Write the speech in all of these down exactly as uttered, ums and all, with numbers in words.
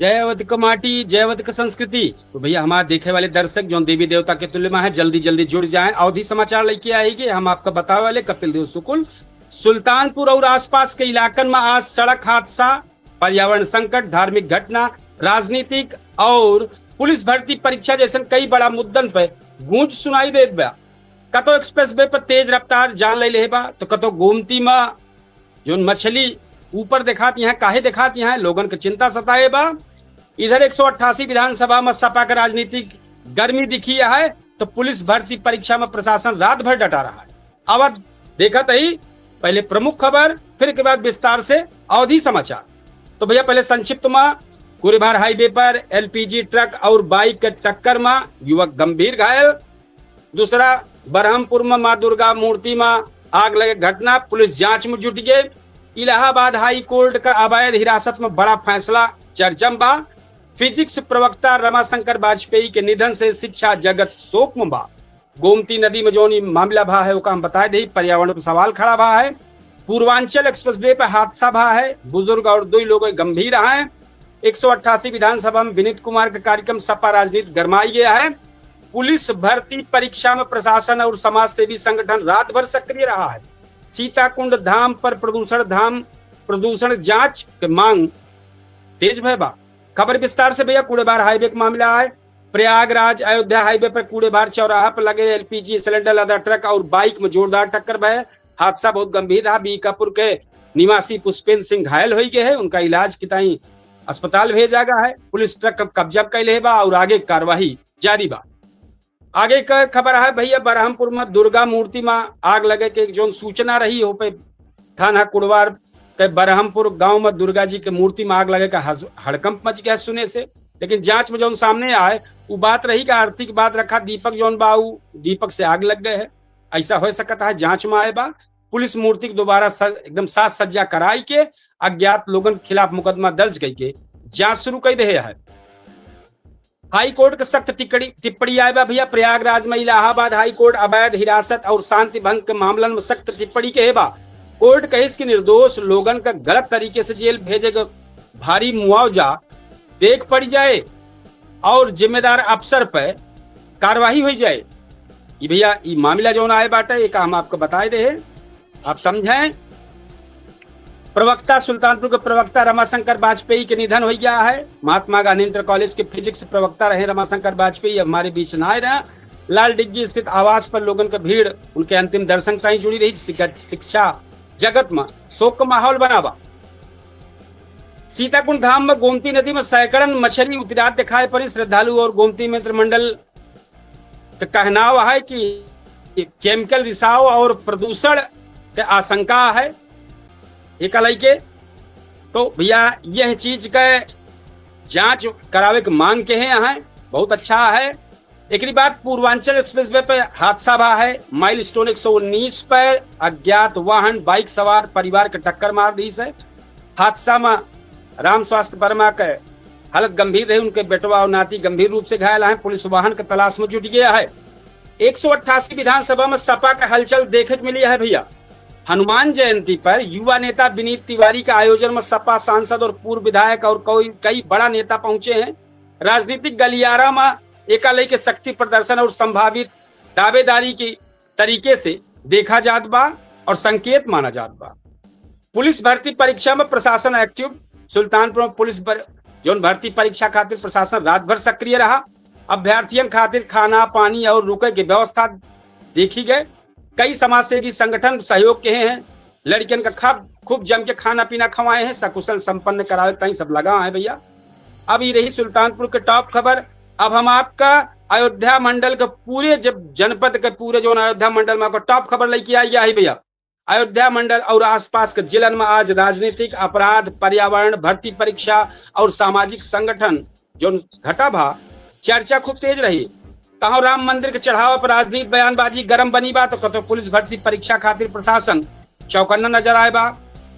जय अवध क माटी, जय अवध क संस्कृति। तो भैया, हमार देखे वाले दर्शक जौन देवी देवता के तुल्य मा है, जल्दी जल्दी जुड़ जाएं। अवधी समाचार लइके आइगे, हम आपका बतावे वाले कपिल देव शुक्ल। सुल्तानपुर और आसपास के इलाकन मा आज सड़क हादसा, पर्यावरण संकट, धार्मिक घटना, राजनीतिक और पुलिस भर्ती परीक्षा जैसन कई बड़ा मुद्दन पे गूंज सुनाई देत बा। कतो एक्सप्रेसवे पर तेज रफ्तार जान ले लेहे बा, तो कतो गोमती मा जौन मछली ऊपर देखात यहाँ, काहे देखात यहाँ, लोगन के चिंता सताए बा। इधर एक सौ अट्ठासी विधानसभा मा सपा के राजनीतिक गर्मी दिखी है, तो पुलिस भर्ती परीक्षा मा प्रशासन रात भर डटा रहा है। अब देखत ही पहले प्रमुख खबर, फिर के बाद विस्तार से अवधी समाचार। तो भैया, पहले संक्षिप्त मा, कुड़ेभार हाईवे पर एलपीजी ट्रक और बाइक के टक्कर मा युवक गंभीर घायल। दूसरा, बरहमपुर मा माँ दुर्गा मूर्ति मा आग लगे घटना, पुलिस जांच मा जुट गए। इलाहाबाद हाई कोर्ट का अवैध हिरासत मा बड़ा फैसला चर्चा मा बा। फिजिक्स प्रवक्ता रमाशंकर वाजपेयी के निधन से शिक्षा जगत शोक मा बा। गोमती नदी मा जौन ई मामला भा है, ओका हम बताए दे, पर्यावरण पर सवाल खड़ा भा है। पूर्वांचल एक्सप्रेसवे पर हादसा भा है, बुजुर्ग और दो लोग गंभीर हैं। एक सौ अट्ठासी विधानसभा मा विनीत कुमार का कार्यक्रम, सपा राजनीति गरमाई गया है। पुलिस भर्ती परीक्षा मा प्रशासन और समाजसेवी संगठन रात भर सक्रिय रहा है। सीताकुंड धाम पर प्रदूषण धाम, प्रदूषण जांच के मांग तेज भय बा। खबर विस्तार से भैया, कुड़ेभार हाईवे का मामला है। प्रयागराज अयोध्या हाईवे पर कुड़ेभार चौराहा पर लगे एलपीजी सिलेंडर लदा ट्रक और बाइक मा जोरदार टक्कर भय। हादसा बहुत गंभीर रहा। बीकापुर के निवासी पुष्पेंद्र सिंह घायल होइ गए हैं, उनका इलाज की ताई अस्पताल भेजा गया है। पुलिस ट्रक क-, कब्जा कर ले बा और आगे कार्रवाई जारी बा। आगे का खबर है भैया, बरहमपुर मा दुर्गा मूर्ति मा आग लगे के जौन सूचना रही, हो पे थाना कुड़ेभार के बरहमपुर गांव मा दुर्गा जी के मूर्ति मा आग लगे का हज-, हड़कंप मच गया सुने से। लेकिन जांच मा जौन सामने आए, उ बात रही का आरती की बात रखा, दीपक जौन बा, उ दीपक से आग लग गए है। ऐसा हो सकता है, जांच मा आए बा। पुलिस मूर्ति के दोबारा स-, एकदम साज सज्जा कराई के अज्ञात लोगन के खिलाफ मुकदमा दर्ज कई के जांच शुरू कई दे है। हाई कोर्ट के सख्त टिप्पणी, टिप्पणी आए बा भैया। प्रयागराज मा इलाहाबाद हाई कोर्ट अवैध हिरासत और शांति भंग के मामलन मा सख्त टिप्पणी के है बा। कोर्ट कहिस कि निर्दोष लोगन का गलत तरीके से जेल भेजे के भारी मुआवजा देख पड़ जाए और जिम्मेदार अफसर पे कार्रवाई हो जाए। ई भैया, ई मामला जौन आए बाटे, एका हम आपको बताए दे है, आप समझें। प्रवक्ता, सुल्तानपुर के प्रवक्ता रमाशंकर वाजपेयी के निधन हो गया है। महात्मा गांधी इंटर कॉलेज के फिजिक्स प्रवक्ता रहे रमाशंकर वाजपेयी, अब हमारे बीच ना आए रहे। लाल डिग्गी स्थित आवास पर लोगन के भीड़ उनके अंतिम दर्शन ताई जुड़ी रही। शिक-, शिक्षा जगत मा शोक का माहौल बना बा। सीताकुंड धाम मा गोमती नदी मा सैकड़न मछली उतरात दिखाई पड़ी। श्रद्धालु और गोमती मित्र मंडल का कहनाव है कि केमिकल रिसाव और प्रदूषण के आशंका है एका लइके। तो भैया, यह चीज के जांच करावे के मांग के हैं, बहुत अच्छा है। एकरी बाद पूर्वांचल एक्सप्रेसवे पे हादसा भा है। माइलस्टोन एक सौ उन्नीस पे अज्ञात वाहन बाइक सवार परिवार के टक्कर मार दीस है। हादसा मा राम स्वास्थ्य वर्मा के हालत गंभीर रही, उनके बेटवा और नाती गंभीर रूप से घायल हैं। पुलिस वाहन के तलाश मा जुट गया है। एक सौ अट्ठासी विधानसभा मा सपा का हलचल देखे के मिली है भैया। हनुमान जयंती पर युवा नेता विनीत तिवारी का आयोजन मा सपा सांसद और पूर्व विधायक और कई, कई बड़ा नेता पहुंचे हैं। राजनीतिक गलियारा मा एका लइके शक्ति प्रदर्शन और संभावित दावेदारी के तरीके से देखा जात बा और संकेत माना जात बा। पुलिस भर्ती परीक्षा मा प्रशासन एक्टिव। सुल्तानपुर मा पुलिस भर-, जौन भर्ती परीक्षा खातिर प्रशासन रात भर सक्रिय रहा। अभ्यर्थियन खातिर खाना, पानी और रुके के व्यवस्था देखी गए। कई समाजसेवी संगठन सहयोग के हैं। लड़कियन का खूब, खूब जम के खाना पीना खवाए हैं, सकुशल संपन्न करावे ताई सब लगा है भैया। अब ई रही सुल्तानपुर के टॉप खबर। अब हम आपका अयोध्या मंडल के पूरे जब जनपद के पूरे जौन अयोध्या मंडल मा आपका टॉप खबर लइके आई है भैया। अयोध्या मंडल और आसपास के जिलन मा आज राजनीतिक अपराध, पर्यावरण, भर्ती परीक्षा और सामाजिक संगठन जौन घटा भा, चर्चा खूब तेज रही। कहो राम मंदिर के चढ़ावा पर राजनीति बयानबाजी गरम बनी बा, तो कतो पुलिस भर्ती परीक्षा खातिर प्रशासन चौकन्ना नजर आए बा।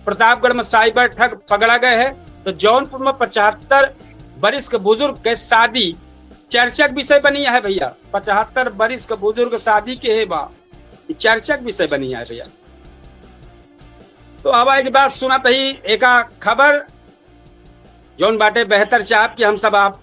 प्रतापगढ़ मा साइबर ठग पकड़ा गए है, तो जौनपुर मा पचहत्तर बरिस के बुजुर्ग के शादी चर्चा के विषय बनी है भैया। पचहत्तर बरिस के बुजुर्ग शादी के है बा, ई चर्चा के विषय बनी है भैया। तो अब एक बात सुनत ही एका खबर, जौन बाटे बेहतर चाहब कि हम सब आप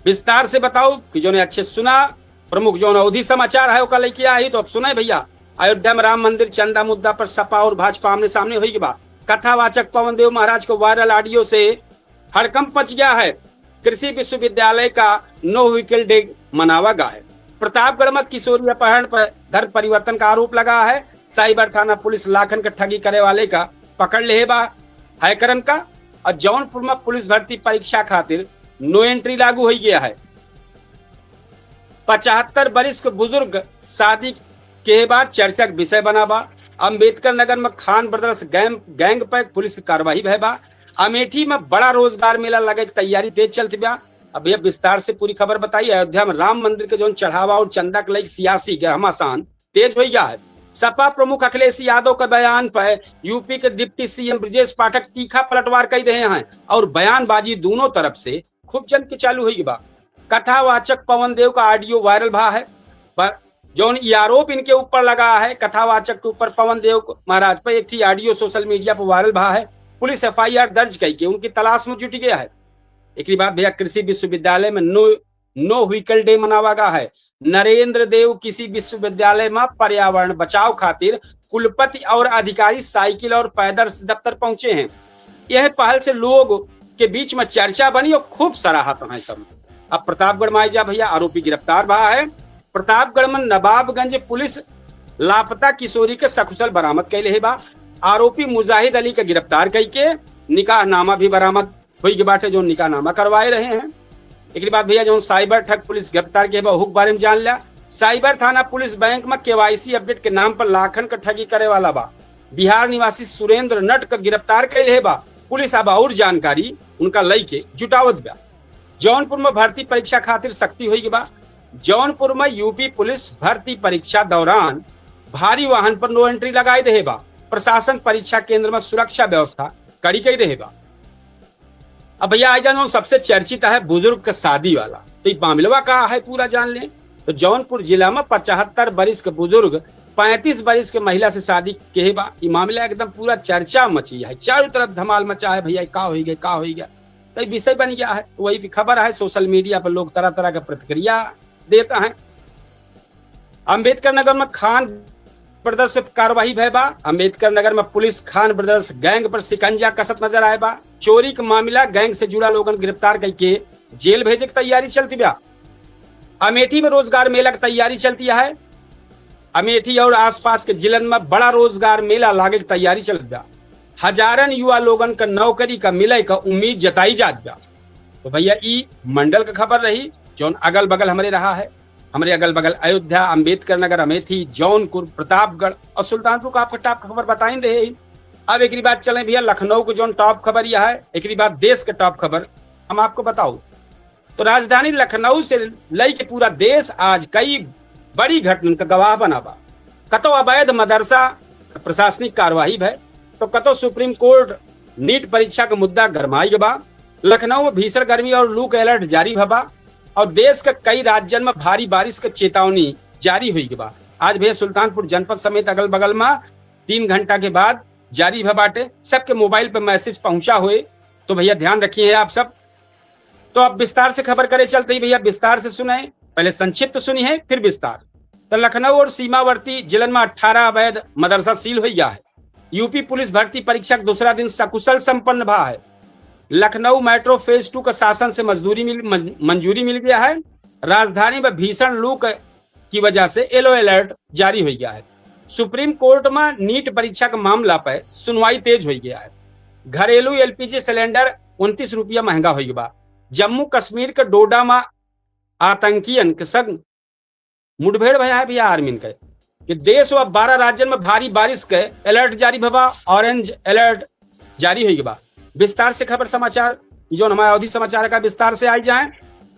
विस्तार से बताओ कि जौन अच्छे सुना। प्रमुख जौन अवधी समाचार है ओका लेके आई, तो अब सुने भैया, अयोध्या में राम मंदिर चंदा मुद्दा पर सपा और भाजपा आमने सामने होई गवा। कथावाचक पवन देव महाराज के वायरल ऑडियो से हड़कंप मच गया है। कृषि विश्वविद्यालय का नो व्हीकल डे मनावा गा है। प्रतापगढ़ में किशोरी अपहरण पर धर्म परिवर्तन का आरोप लगा है। साइबर थाना पुलिस लाखन के ठगी करे वाले का पकड़ लेहे बा, हैकरन का। और जौनपुर में पुलिस भर्ती परीक्षा खातिर नो एंट्री लागू हो गया है। पचहत्तर बरिस के बुजुर्ग शादी के बाद चर्चा के विषय बना बा। अम्बेडकर नगर में खान ब्रदर्स गैंग, गैंग पर पुलिस की कार्रवाई भय बा। अमेठी में बड़ा रोजगार मेला लगे के तैयारी तेज चलत बा। अब भैया विस्तार से पूरी खबर बताई। अयोध्या में राम मंदिर के जौन चढ़ावा और चंदा के लइक सियासी घमासान तेज हो गया है। सपा प्रमुख अखिलेश यादव के बयान पर यूपी के डिप्टी सीएम ब्रजेश पाठक तीखा पलटवार कर रहे हैं और बयानबाजी दोनों तरफ से खूब जम के चालू हुई बा। कथावाचक पवन देव का ऑडियो वायरल भा है, पर जौन ई आरोप इनके ऊपर लगा है, कथावाचक के ऊपर पवन देव महाराज पर एक ठी ऑडियो सोशल मीडिया पर वायरल भा है। पुलिस एफआईआर दर्ज करके उनकी तलाश में जुट गया है। एक बाद भैया कृषि विश्वविद्यालय में नो, नो व्हीकल डे मनावा गा है। नरेंद्र देव कृषि विश्वविद्यालय में पर्यावरण बचाव खातिर कुलपति और अधिकारी साइकिल और पैदल से दफ्तर पहुंचे हैं। यह पहल से लोग के बीच में चर्चा बनी और खूब सराहत हैं सब। अब प्रतापगढ़ में आई जा भैया, आरोपी गिरफ्तार भा है। प्रतापगढ़ में नवाबगंज पुलिस लापता किशोरी के सकुशल बरामद कैले है बा। आरोपी मुजाहिद अली के गिरफ्तार करके निकाहनामा भी बरामद हुई के बाटे, जो निकाहनामा करवाए रहे हैं। एक बाद भैया जौन साइबर ठग पुलिस गिरफ्तार के बा, हुक बारे में जान लिया। साइबर थाना पुलिस बैंक में केवाईसी अपडेट के नाम पर लाखन का ठगी करे वाला बा। बिहार निवासी सुरेंद्र नट का गिरफ्तार कैले बा पुलिस। अब और जानकारी उनका लई के जुटावत बा। जौनपुर में भर्ती परीक्षा खातिर सख्ती हुई बा। जौनपुर में यूपी पुलिस भर्ती परीक्षा दौरान भारी वाहन पर नो एंट्री लगाए दे बा। प्रशासन परीक्षा केंद्र में सुरक्षा व्यवस्था कड़ी कई दे बा। अब भैया, आई जान सबसे चर्चित है बुजुर्ग का शादी वाला, तो ये मामलवा का है पूरा जान लें। तो जौनपुर जिला में पचहत्तर बरिस के बुजुर्ग पैंतीस बरिस के महिला से शादी के बा। ये मामला एकदम पूरा चर्चा मची है, चारों तरफ धमाल मचा है भैया, का होई गए, का होई गए। तो ये विषय बन गया है, तो वही खबर है, सोशल मीडिया पर लोग तरह तरह का प्रतिक्रिया देता है। अम्बेडकर नगर में खान ब्रदर्स पे कार्रवाई भय बा। अम्बेडकर नगर में पुलिस खान ब्रदर्स गैंग पर शिकंजा कसत नजर आए बा। चोरी के मामला, गैंग से जुड़ा लोगन गिरफ्तार करके जेल भेजे के तैयारी चलती बा। अमेठी में रोजगार मेला की तैयारी चलती है। अमेठी और आसपास के जिलन में बड़ा रोजगार मेला लागे के तैयारी चलत बा। हजारन युवा लोगन का नौकरी का मिले का उम्मीद जताई जात बा। तो भैया, ई मंडल का खबर रही, जौन अगल बगल हमरे रहा है। हमरे अगल बगल अयोध्या, अम्बेडकर नगर, अमेठी, जौनपुर, प्रतापगढ़ और सुल्तानपुर का आपको टॉप खबर बताइन दे। अब एकरी बाद चलें भैया लखनऊ को, जौन टॉप खबर यह है। एकरी बाद देश के टॉप खबर हम आपको बताओ। तो राजधानी लखनऊ से लई के पूरा देश आज कई बड़ी घटनन का गवाह बना बा। कतो अवैध मदरसा प्रशासनिक कार्यवाही भय, तो कतो सुप्रीम कोर्ट नीट परीक्षा का मुद्दा गरमाई बा। लखनऊ में भीषण गर्मी और लू का अलर्ट जारी भवा और देश के कई राज्यन में भारी बारिश का चेतावनी जारी हुई बा। आज भैया सुल्तानपुर जनपद समेत अगल बगल में तीन घंटा के बाद जारी भवा बाटे, सबके मोबाइल पे मैसेज पहुंचा हुए। तो भैया ध्यान रखिए आप सब। तो अब विस्तार से खबर करे चलते ही भैया विस्तार से सुने, पहले संक्षिप्त सुनी है फिर विस्तार। तो लखनऊ और सीमावर्ती जिलन में अठारह अवैध मदरसा सील हो गया है। यूपी पुलिस भर्ती परीक्षा के दूसरा दिन सकुशल संपन्न भा है। लखनऊ मेट्रो फेज टू का शासन से मजदूरी मिल, मंज-, मंजूरी मिल गया है। राजधानी में भीषण लू क-, की वजह से येलो अलर्ट जारी हो गया है। सुप्रीम कोर्ट में नीट परीक्षा के मामला पर सुनवाई तेज हो गया है। घरेलू एलपीजी सिलेंडर उनतीस रुपया महंगा हो गया बा। जम्मू कश्मीर के डोडा में आतंकियन के संग मुठभेड़ भया है भैया आर्मिन के, कि देश व बारह राज्यन में भारी बारिश के अलर्ट जारी भवा, ऑरेंज अलर्ट जारी हुई बा। विस्तार से खबर समाचार, जो हमारे अवधी समाचार का विस्तार से आई जाए।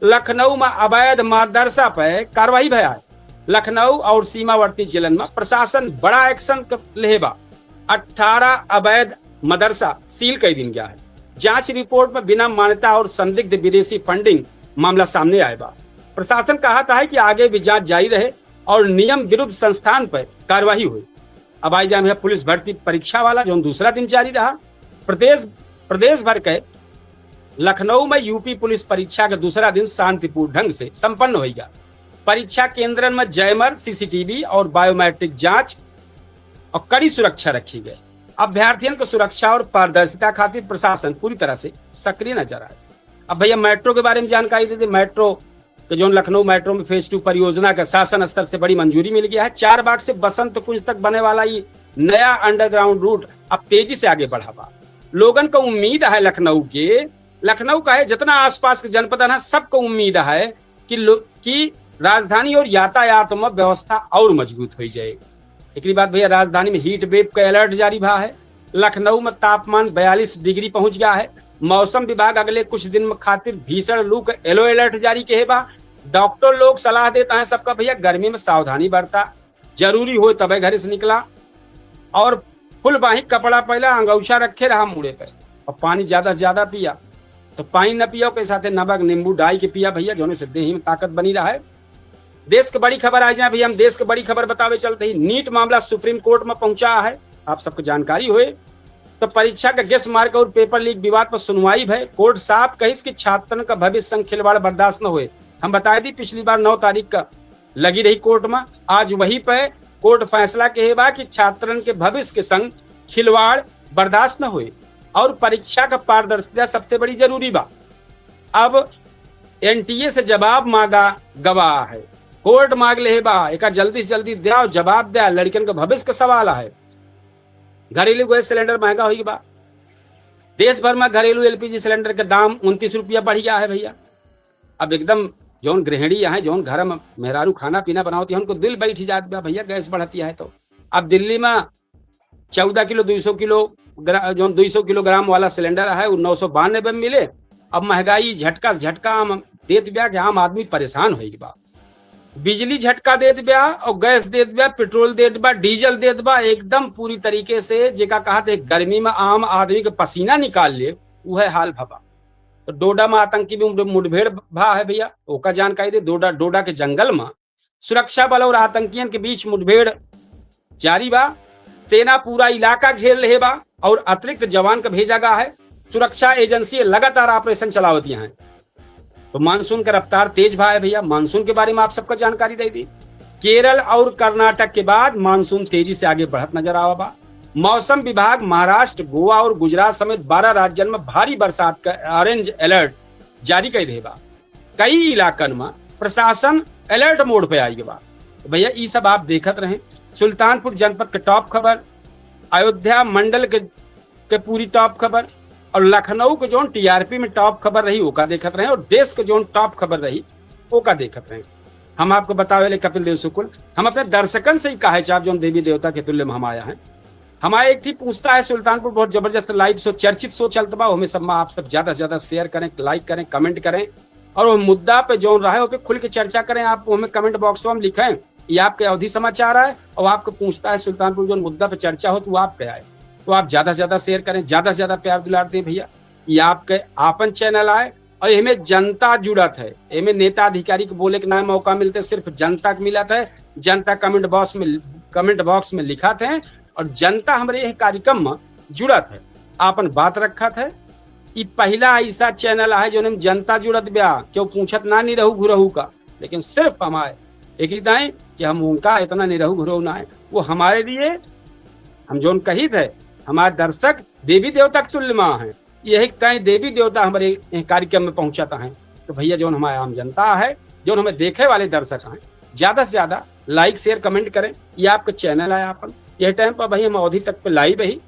लखनऊ में अवैध मदरसा पे कार्रवाई भया है। लखनऊ और सीमावर्ती जिलन में प्रशासन बड़ा एक्शन क-, लेहे बा। अठारह अवैध मदरसा सील कर दिन गया है। जांच रिपोर्ट में बिना मान्यता और संदिग्ध विदेशी फंडिंग मामला सामने आए बा। प्रशासन कहत है कि आगे भी जांच जारी रहे और नियम विरुद्ध संस्थान पर कार्रवाई हुई। अब आई जाए भैया पुलिस भर्ती परीक्षा वाला, जो दूसरा दिन जारी रहा। प्रदेश, प्रदेश भर के लखनऊ में यूपी पुलिस परीक्षा के दूसरा दिन शांतिपूर्ण ढंग से संपन्न होइगा। परीक्षा केंद्रन में जैमर, सीसीटीवी और बायोमेट्रिक जांच और कड़ी सुरक्षा रखी गई। अभ्यर्थियन के सुरक्षा और पारदर्शिता खातिर प्रशासन पूरी तरह से सक्रिय नजर आए। अब भैया, मेट्रो के बारे में जानकारी दे दे। मेट्रो के जौन लखनऊ मेट्रो में फेज टू परियोजना का शासन स्तर से बड़ी मंजूरी मिल गया है। चारबाग से बसंत कुंज तक बने वाला ये नया अंडरग्राउंड रूट अब तेजी से आगे बढ़ा बा। लोगन का उम्मीद है लखनऊ के, लखनऊ का है, जितना आसपास के जनपद है ना, सबको उम्मीद है कि लो-, कि राजधानी और यातायात में व्यवस्था और मजबूत हो जाए। एकरी बाद भैया, राजधानी में हीट वेव का अलर्ट जारी भा है। लखनऊ में तापमान बयालीस डिग्री पहुंच गया है। मौसम विभाग अगले कुछ दिन में खातिर भीषण लू का येलो अलर्ट जारी किहे बा। डॉक्टर लोग सलाह देता है सबका, भैया, गर्मी में सावधानी बरता, जरूरी होए तबे घर से निकला, और फुल बाही कपड़ा पहला, अंगौछा रखे रहा मुड़े पे, और पानी ज्यादा से ज्यादा पिया। तो पानी न पिया, ओके साथे नमक, नींबू डाल के पिया भैया, जोने से देही में ताकत बनी रहे। देश के बड़ी खबर आ जाए भैया, हम देश के बड़ी खबर बतावे चलते ही, नीट मामला सुप्रीम कोर्ट में पहुंचा है, आप सबको जानकारी होए। तो परीक्षा का गेस मार्क और पेपर लीक विवाद पर सुनवाई भय। कोर्ट साफ कहिस कि छात्रन का भविष्य संग खिलवाड़ बर्दाश्त न होए। हम बताए दी, पिछली बार नौ तारीख का लगी रही कोर्ट में, आज वही पे कोर्ट फैसला किहे बा कि छात्रन के भविष्य के संग खिलवाड़ बर्दाश्त न होए और परीक्षा का पारदर्शिता सबसे बड़ी जरूरी बा। अब एनटीए से जवाब मांगा गवा है, कोर्ट मांग लेहे बा, एका जल्दी से जल्दी द्या, जवाब द्या, लड़कन के भविष्य का सवाल है। घरेलू गैस सिलेंडर महंगा होई बा, देश भर में घरेलू एलपीजी सिलेंडर के दाम उनतीस रुपया बढ़ गया है भैया। अब एकदम जौन गृहिणी है, जौन घर में मेहरारू खाना पीना बनावती है, उनको दिल बैठ जात बा भैया, गैस बढ़ती है तो। अब दिल्ली में चौदह किलो, दो सौ किलो ग्रा-, जौन दो सौ किलोग्राम वाला सिलेंडर है, वो नौ सौ बानबे में मिले। अब महंगाई झटका से झटका आम देत बा कि आम आदमी परेशान होई बा। बिजली झटका देत बा और गैस देत बा, पेट्रोल देत बा, डीजल देत बा, एकदम पूरी तरीके से जेका कहत है गर्मी में आम आदमी के पसीना निकाल ले, उहे हाल भबा। तो डोडा में आतंकी भी मुठ-, मुठभेड़ भा है भैया, ओका जानकारी दे। डोडा, डोडा के जंगल में सुरक्षा बल और आतंकियन के बीच मुठभेड़ जारी बा। सेना पूरा इलाका घेर लेहे बा और अतिरिक्त जवान का भेजा गा है। सुरक्षा एजेंसी लगातार ऑपरेशन चलावती हैं। तो मानसून का रफ्तार तेज भा है भैया। मानसून के बारे में आप सबका जानकारी दे दी। केरल और कर्नाटक के बाद मानसून तेजी से आगे बढ़त नजर आवा बा। मौसम विभाग महाराष्ट्र, गोवा और गुजरात समेत बारह राज्यन में भारी बरसात का ऑरेंज अलर्ट जारी कर दे बा। कई इलाकन में प्रशासन अलर्ट मोड पे आई बा। तो भैया, ई सब आप देखत रहें। सुल्तानपुर जनपद के टॉप खबर, अयोध्या मंडल के, के पूरी टॉप खबर, और लखनऊ के जौन टीआरपी में टॉप खबर रही, ओका देखत रहें, और देश के जौन टॉप खबर रही, ओका देखत रहें। हम आपको बतावे ले कपिल देव शुक्ल, हम अपने दर्शकन से ही कहे चाहब, जौन देवी देवता के तुल्य में हम आया है। हमारे एक ठीक पूछता है सुल्तानपुर, बहुत जबरदस्त लाइव शो, चर्चित शो चलत बा, ओमे सब में आप सब ज्यादा से ज्यादा शेयर करें, लाइक करें, कमेंट करें, और वो मुद्दा पे जौन रहे, वो पे खुल के चर्चा करें। आप हमें कमेंट बॉक्स में लिखें, ये आपके अवधी समाचार है, और आपको पूछता है सुल्तानपुर, जौन मुद्दा पे चर्चा हो, तो वो आपके आए। तो आप ज्यादा से ज्यादा शेयर करें, ज्यादा से ज्यादा प्यार दुलार दें भैया। ये आपके आपन चैनल आए, और एमे जनता जुड़त है, एमे नेता अधिकारी के बोले के ना मौका मिलते, सिर्फ जनता के मिलत है। जनता कमेंट बॉक्स में, कमेंट बॉक्स में लिखत है, और जनता हमरे यह कार्यक्रम में जुड़त है, आपन बात रखत है। ई पहला ऐसा चैनल है, जौन में जनता जुड़त बा, क्यों पूछत ना निरहू घुरहू का, लेकिन सिर्फ हमारे एक ही दाएं कि हम उनका इतना निरहू घुरहू ना है, वो हमारे लिए, हम जौन कहित है, हमारे दर्शक देवी देवता के तुल्य में हैं। यही कहीं देवी देवता हमारे यह कार्यक्रम में पहुंचाता है। तो भैया, जौन हमारे आम जनता है, जौन हमें देखे वाले दर्शक हैं, ज्यादा से ज्यादा लाइक, शेयर, कमेंट करें। ये आपका चैनल है आपन। यह टाइम पर भाई हम अवधी तक पे लाइव ही।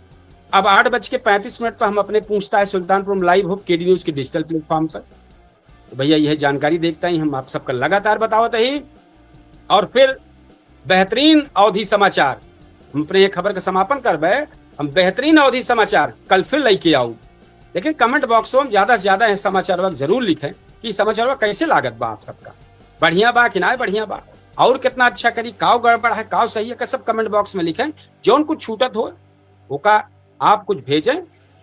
अब आठ बज के पैंतीस मिनट पर हम अपने पूछता है सुल्तानपुर में लाइव हो केडी न्यूज के डिजिटल प्लेटफॉर्म पर। तो भैया, यह जानकारी देखता ही हम आप सबका लगातार बतावत ही। और फिर बेहतरीन अवधी समाचार, हम अपने ये खबर का समापन करबे, हम बेहतरीन अवधी समाचार कल फिर लेके आऊ। लेकिन कमेंट बॉक्स में हम ज्यादा से ज्यादा यह समाचारवा जरूर लिखें कि समाचारवा कैसे लागत बा आप सबका, बढ़िया बा कि ना बढ़िया बा, और कितना अच्छा करी, काव गड़बड़ है, काव सही है, का सब कमेंट बॉक्स में लिखें। जौन कुछ छूटत हो, ओका आप कुछ भेजें,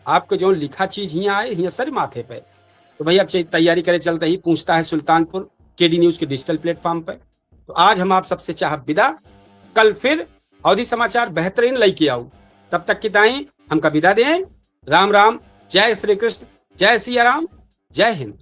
आपके जौन लिखा चीज हियाँ आए, हियाँ सर माथे पे। तो भैया, अब चे-, तैयारी करे चलते ही पूछता है सुल्तानपुर केडी न्यूज के डिजिटल प्लेटफॉर्म पे। तो आज हम आप सबसे चाहब विदा, कल फिर अवधी समाचार बेहतरीन लेके आऊ। तब तक की ताई हमका विदा दें। राम राम, जय श्री कृष्ण, जय सिया राम। जय हिंद।